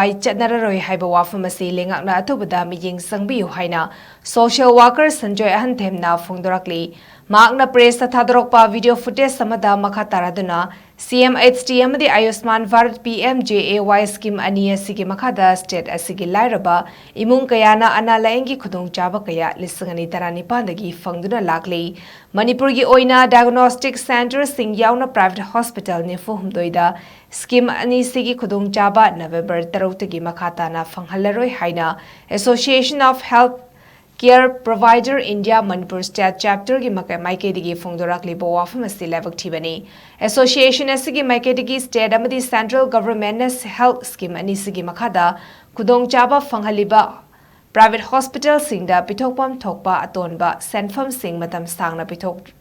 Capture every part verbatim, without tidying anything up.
ꯋꯥꯏ ꯆꯠꯅꯔꯔꯣꯏ ꯍꯥꯏꯕ ꯋꯥꯐꯝ ꯑꯁꯤ ꯂꯩꯉꯥꯛꯅ ꯑꯊꯨꯕꯗ ꯃꯤꯠꯌꯦꯡ ꯆꯪꯕꯤꯌꯨ ꯍꯥꯏꯅ ꯁꯣꯁꯤꯌꯦꯜ ꯋꯥꯀꯔ ꯁꯟꯖꯣꯏ ꯑꯍꯟꯊꯦꯝꯅ ꯐꯣꯡꯗꯣꯔꯛꯂꯤ꯫ ꯃꯍꯥꯛꯅ ꯄ꯭ꯔꯦꯁꯇ ꯊꯥꯗꯣꯔꯛꯄ ꯚꯤꯗꯤꯑꯣ ꯐꯨꯇꯦꯖ ꯑꯃꯗ ꯃꯈꯥ ꯇꯥꯔꯗꯨꯅ ꯁꯤ ꯑꯦꯝ ꯑꯩꯆ ꯇꯤ ꯑꯃꯗꯤ ꯑꯌꯨꯁꯃꯥꯟ ꯚꯥꯔꯠ ꯄꯤ ꯑꯦꯝ ꯖꯦ ꯑꯦ ꯋꯥꯏ ꯁ꯭ꯀꯤꯝ ꯑꯅꯤ ꯑꯁꯤꯒꯤ ꯃꯈꯥꯗ ꯁ꯭ꯇꯦꯠ ꯑꯁꯤꯒꯤ ꯂꯥꯏꯔꯕ ꯏꯃꯨꯡ ꯀꯌꯥꯅ ꯑꯅꯥ ꯂꯥꯌꯦꯡꯒꯤ ꯈꯨꯗꯣꯡꯆꯥꯕ ꯀꯌꯥ ꯂꯤꯁꯤꯡ ꯑꯅꯤ ꯇꯔꯥꯅꯤꯄꯥꯟꯗꯒꯤ ꯐꯪꯗꯨꯅ ꯂꯥꯛꯂꯤ꯫ ꯃꯅꯤꯄꯨꯔꯒꯤ ꯑꯣꯏꯅ ꯗꯥꯏꯒꯅꯣꯁꯇꯤꯛ ꯁꯦꯟꯇꯔꯁꯤꯡ ꯌꯥꯎꯅ ꯄ꯭ꯔꯥꯏꯚꯦꯠ ꯍꯣꯁꯄꯤꯇꯥꯜ ꯅꯤꯐꯨ ꯍꯨꯝꯗꯣꯏꯗ ꯁ꯭ꯀꯤꯝ ꯑꯅꯤꯁꯤꯒꯤ ꯈꯨꯗꯣꯡꯆꯥꯕ ꯅꯕꯦꯝꯕꯔ ꯇꯔꯨꯛꯇꯒꯤ ꯃꯈꯥ ꯇꯥꯅ ꯐꯪꯍꯜꯂꯔꯣꯏ ꯍꯥꯏꯅ Association of Health Care Provider India Manipur State Chapterꯒꯤ ꯃꯀ-, ꯃꯥꯏꯀꯩꯗꯒꯤ ꯐꯣꯡꯗꯣꯔꯛꯂꯤꯕ ꯋꯥꯐꯝ ꯑꯁꯤ ꯂꯥꯏꯕꯛ ꯊꯤꯕꯅꯤ꯫ Association ꯑꯁꯤꯒꯤ ꯃꯥꯏꯀꯩꯗꯒꯤ state ꯑꯃꯗꯤ central governmentꯅ health scheme ꯑꯅꯤꯁꯤꯒꯤ ꯃꯈꯥꯗ ꯈꯨꯗꯣꯡꯆꯥꯕ ꯐꯪꯍꯜꯂꯤꯕ ꯄ꯭ꯔꯥꯏꯚꯦꯠ ꯍꯣꯁꯄꯤꯇꯥꯜꯁꯤꯡꯗ ꯄꯤꯊꯣꯛꯐꯝ ꯊꯣꯛꯄ ꯑꯇꯣꯟꯕ ꯁꯦꯟꯐꯝꯁꯤꯡ ꯃꯇꯝ ꯁꯥꯡꯅ ꯄꯤꯊꯣꯛ-,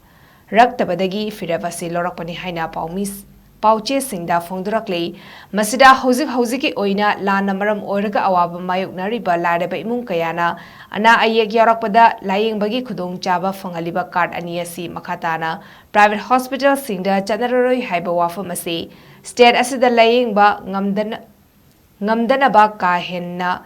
ꯔꯛꯇꯕꯗꯒꯤ ꯐꯤꯔꯦꯞ ꯑꯁꯤ ꯂꯧꯔꯛꯄꯅꯤ ꯍꯥꯏꯅ ꯄꯥꯎꯃꯤ-, ꯄꯥꯎꯆꯦꯁꯤꯡꯗ ꯐꯣꯡꯗꯣꯔꯛꯂꯤ꯫ ꯃꯁꯤꯗ ꯍꯧꯖꯤꯛ ꯍꯧꯖꯤꯛꯀꯤ ꯑꯣꯏꯅ ꯂꯥꯟꯅ ꯃꯔꯝ ꯑꯣꯏꯔꯒ ꯑꯋꯥꯕ ꯃꯥꯌꯣꯛꯅꯔꯤꯕ ꯂꯥꯏꯔꯕ ꯏꯃꯨꯡ ꯀꯌꯥꯅ ꯑꯅꯥ ꯑꯌꯦꯛ ꯌꯥꯎꯔꯛꯄꯗ ꯂꯥꯌꯦꯡꯕꯒꯤ ꯈꯨꯗꯣꯡꯆꯥꯕ ꯐꯪꯍꯜꯂꯤꯕ ꯀꯥꯔꯗ ꯑꯅꯤ ꯑꯁꯤ ꯃꯈꯥ ꯇꯥꯅ ꯄ꯭ꯔꯥꯏꯚꯦꯠ ꯍꯣꯁꯄꯤꯇꯥꯜꯁꯤꯡꯗ ꯆꯠꯅꯔꯔꯣꯏ ꯍꯥꯏꯕ ꯋꯥꯐꯝ ꯑꯁꯤ state ꯑꯁꯤꯗ ꯂꯥꯌꯦꯡꯕ ꯉꯝꯗꯅ-, ꯉꯝꯗꯅꯕ ꯀꯥ ꯍꯦꯟꯅ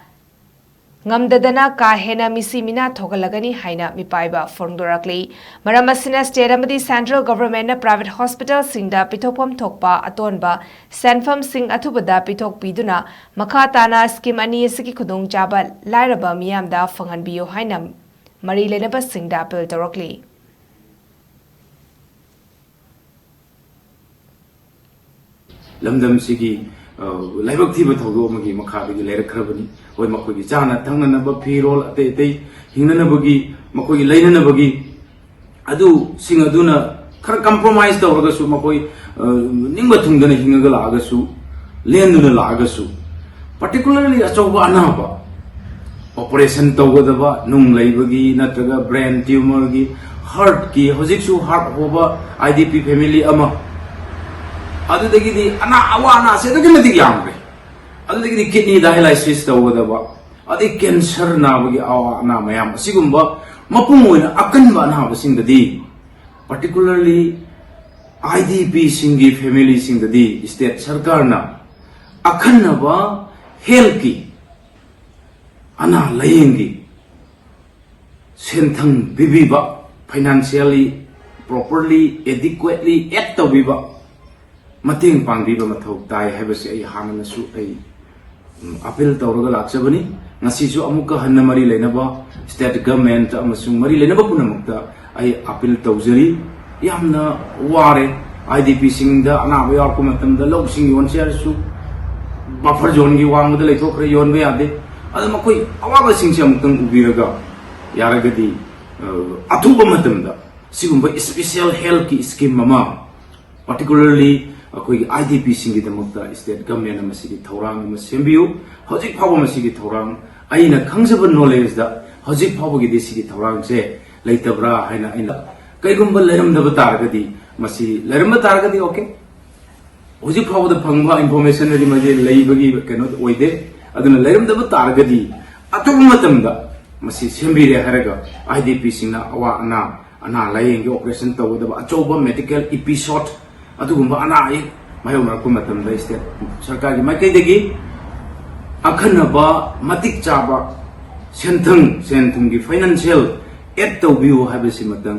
ꯉꯝꯗꯗꯅ ꯀꯥ ꯍꯦꯟꯅ ꯃꯤꯁꯤ ꯃꯤꯅꯥ ꯊꯣꯛꯍꯜꯂꯒꯅꯤ ꯍꯥꯏꯅ ꯃꯤꯄꯥꯏꯕ ꯐꯣꯡꯗꯣꯔꯛꯂꯤ꯫ ꯃꯔꯝ ꯑꯁꯤꯅ state ꯑꯃꯗꯤ central governmentꯅ private hospitalꯁꯤꯡꯗ ꯄꯤꯊꯣꯛꯐꯝ ꯊꯣꯛꯄ ꯑꯇꯣꯟꯕ ꯁꯦꯟꯐꯝꯁꯤꯡ ꯑꯊꯨꯕꯗ ꯄꯤꯊꯣꯛꯄꯤꯗꯨꯅ ꯃꯈꯥ ꯇꯥꯅ scheme ꯑꯅꯤ ꯑꯁꯤꯒꯤ ꯈꯨꯗꯣꯡꯆꯥꯕ ꯂꯥꯏꯔꯕ ꯃꯤꯌꯥꯝꯗ ꯐꯪꯍꯟꯕꯤꯌꯨ ꯍꯥꯏꯅ ꯃꯔꯤ ꯂꯩꯅꯕꯁꯤꯡꯗ appeal ꯇꯧꯔꯛꯂꯤ꯫ ꯂꯝꯗꯝꯁꯤꯒꯤ, ꯑ, ꯂꯥꯏꯕꯛ ꯊꯤꯕ ꯊꯧꯗꯣꯛ ꯑꯃꯒꯤ ꯃꯈꯥꯗꯒꯤ ꯂꯩꯔꯛꯈ꯭ꯔꯕꯅꯤ꯫ ꯍꯣꯏ, ꯃꯈꯣꯏꯒꯤ ꯆꯥꯅ ꯊꯛꯅꯅꯕ ꯐꯤꯔꯣꯜ, ꯑꯇꯩ ꯑꯇꯩ ꯍꯤꯡꯅꯅꯕꯒꯤ, ꯃꯈꯣꯏꯒꯤ ꯂꯩꯅꯅꯕꯒꯤ ꯑꯗꯨꯁꯤꯡ ꯑꯗꯨꯅ ꯈꯔ compromise ꯇꯧꯔꯒꯁꯨ, ꯃꯈꯣꯏ, ꯑ, ꯅꯤꯡꯕ ꯊꯨꯡꯗꯅ ꯍꯤꯡꯉꯒ ꯂꯥꯛꯑꯒꯁꯨ, ꯂꯦꯟꯗꯨꯅ ꯂꯥꯛꯑꯒꯁꯨ, particularly ꯑꯆꯧꯕ ꯑꯅꯥꯕ, operation ꯇꯧꯒꯗꯕ, ꯅꯨꯡ ꯂꯩꯕꯒꯤ ꯅꯠꯇ꯭ꯔꯒ brain tumorꯒꯤ, heartꯀꯤ, ꯍꯧꯖꯤꯛꯁꯨ heart ꯍꯣꯕ IDP family ꯑꯃ, ꯑꯗꯨꯗꯒꯤꯗꯤ ꯑꯅꯥ, ꯑꯋꯥ ꯑꯅꯥꯁꯦ ꯑꯗꯨꯛꯀꯤ ꯃꯇꯤꯛ ꯌꯥꯝꯈ꯭ꯔꯦ꯫ ꯑꯗꯨꯗꯒꯤꯗꯤ kidney dialysis ꯇꯧꯒꯗꯕ, ꯑꯗꯩ cancer ꯅꯥꯕꯒꯤ ꯑꯋꯥ ꯑꯅꯥ ꯃꯌꯥꯝ ꯑꯁꯤꯒꯨꯝꯕ ꯃꯄꯨꯡ ꯑꯣꯏꯅ ꯑꯀꯟꯕ ꯑꯅꯥꯕꯁꯤꯡꯗꯗꯤ, particularly IDPꯁꯤꯡꯒꯤ familyꯁꯤꯡꯗꯗꯤ state ꯁꯔꯀꯥꯔꯅ ꯑꯈꯟꯅꯕ ꯍꯦꯜꯊꯀꯤ, ꯑꯅꯥ ꯂꯥꯌꯦꯡꯒꯤ ꯁꯦꯟꯊꯪ ꯄꯤꯕꯤꯕ, financially properly adequately act ꯇꯧꯕꯤꯕ, ꯃꯇꯦꯡ ꯄꯥꯡꯕꯤꯕ ꯃꯊꯧ ꯇꯥꯏ ꯍꯥꯏꯕꯁꯤ ꯑꯩ ꯍꯥꯟꯅꯅꯁꯨ ꯑꯩ, ꯎꯝ, ꯑꯄꯤꯜ ꯇꯧꯔꯒ ꯂꯥꯛꯆꯕꯅꯤ꯫ ꯉꯁꯤꯁꯨ ꯑꯃꯨꯛꯀ ꯍꯟꯅ ꯃꯔꯤ ꯂꯩꯅꯕ state government ꯑꯃꯁꯨꯡ ꯃꯔꯤ ꯂꯩꯅꯕ ꯄꯨꯝꯅꯃꯛꯇ ꯑꯩ ꯑꯄꯤꯜ ꯇꯧꯖꯔꯤ꯫ ꯌꯥꯝꯅ ꯋꯥꯔꯦ꯫ IDPꯁꯤꯡꯗ ꯑꯅꯥꯕ ꯌꯥꯎꯔꯛꯄ ꯃꯇꯝꯗ ꯂꯧꯁꯤꯡ ꯌꯣꯟꯁꯦ ꯍꯥꯏꯔꯁꯨ buffer zoneꯒꯤ ꯋꯥꯡꯃꯗ ꯂꯩꯊꯣꯛꯈ꯭ꯔꯦ, ꯌꯣꯟꯕ ꯌꯥꯗꯦ꯫ ꯑꯗꯨ ꯃꯈꯣꯏ ꯑꯋꯥꯕꯁꯤꯡꯁꯦ ꯑꯃꯨꯛꯇꯪ ꯎꯕꯤꯔꯒ, ꯌꯥꯔꯒꯗꯤ, ꯑ, ꯑꯊꯨꯕ ꯃꯇꯝꯗ ꯁꯤꯒꯨꯝꯕ special healthꯀꯤ scheme ꯑꯃ, particularly ꯑꯩꯈꯣꯏꯒꯤ IDPꯁꯤꯡꯒꯤꯗꯃꯛꯇ state governmentꯅ ꯃꯁꯤꯒꯤ ꯊꯧꯔꯥꯡ ꯑꯃ ꯁꯦꯝꯕꯤꯌꯨ꯫ ꯍꯧꯖꯤꯛ ꯐꯥꯎꯕ ꯃꯁꯤꯒꯤ ꯊꯧꯔꯥꯡ, ꯑꯩꯅ ꯈꯪꯖꯕ knowledgeꯗ ꯍꯧꯖꯤꯛ ꯐꯥꯎꯕꯒꯤꯗꯤ ꯁꯤꯒꯤ ꯊꯧꯔꯥꯡꯁꯦ ꯂꯩꯇꯕ꯭ꯔꯥ ꯍꯥꯏꯅ ꯑꯩꯅ, ꯀꯩꯒꯨꯝꯕ ꯂꯩꯔꯝꯗꯕ ꯇꯥꯔꯒꯗꯤ, ꯃꯁꯤ ꯂꯩꯔꯝꯕ ꯇꯥꯔꯒꯗꯤ okay, ꯍꯧꯖꯤꯛ ꯐꯥꯎꯕꯗ ꯐꯪꯕ informationꯗꯗꯤ ꯃꯁꯤ ꯂꯩꯕꯒꯤ ꯀꯩꯅꯣ ꯑꯣꯏꯗꯦ꯫ ꯑꯗꯨꯅ ꯂꯩꯔꯝꯗꯕ ꯇꯥꯔꯒꯗꯤ ꯑꯊꯨꯕ ꯃꯇꯝꯗ ꯃꯁꯤ ꯁꯦꯝꯕꯤꯔꯦ ꯍꯥꯏꯔꯒ IDPꯁꯤꯡꯅ ꯑꯋꯥ ꯑꯅꯥ, ꯑꯅꯥ ꯂꯥꯌꯦꯡꯒꯤ operation ꯇꯧꯒꯗꯕ ꯑꯆꯧꯕ medical episode, ꯑꯗꯨꯒꯨꯝꯕ ꯑꯅꯥ ꯑꯌꯦꯛ ꯃꯥꯌꯣꯛꯅꯔꯛꯄ ꯃꯇꯝꯗ state ꯁꯔꯀꯥꯔꯒꯤ ꯃꯥꯏꯀꯩꯗꯒꯤ ꯑꯈꯟꯅꯕ ꯃꯇꯤꯛ ꯆꯥꯕ ꯁꯦꯟꯊꯪ, ꯁꯦꯟ ꯊꯨꯝꯒꯤ financial aid ꯇꯧꯕꯤꯌꯨ ꯍꯥꯏꯕꯁꯤꯃꯇꯪ